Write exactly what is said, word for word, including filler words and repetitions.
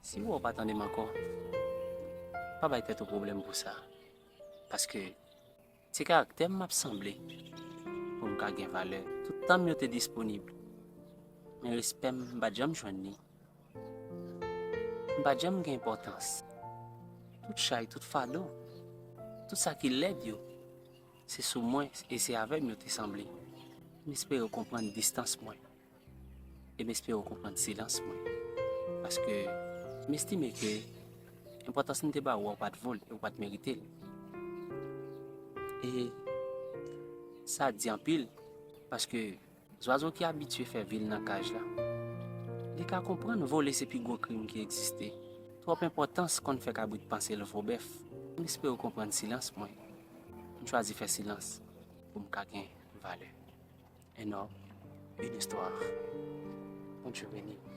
Si w wè w pa tande m ankò, pa bay tèt ou pwoblèm pou sa. Paske se karaktè m m ap sanble pou m ka gen valè. Tout tan m yo te disponib. Men respè m, m pa t janm jwenn li. M pa t janm gen enpòtans. Tout chay, tout fado, tout sa ki lèd yo, se sou mwen e se avè m yo te sanble. M espere w konprann distans mwen. E m espere w konprann silans mwen. Paske m estime ke enpòtans m te ba ou a, ou pa t vo l e ou pa t merite l. E sa di anpil, paske zwazo ki abitye fè vi l nan kaj la, li ka konprann vole se pi gwo krim ki egziste. Twòp enpòtans konn fè kabrit panse l vo bèf. M espere w konprann silans mwen. M chwazi fè silans pou m ka gen valè. Un homme, une histoire. Bondye beni w.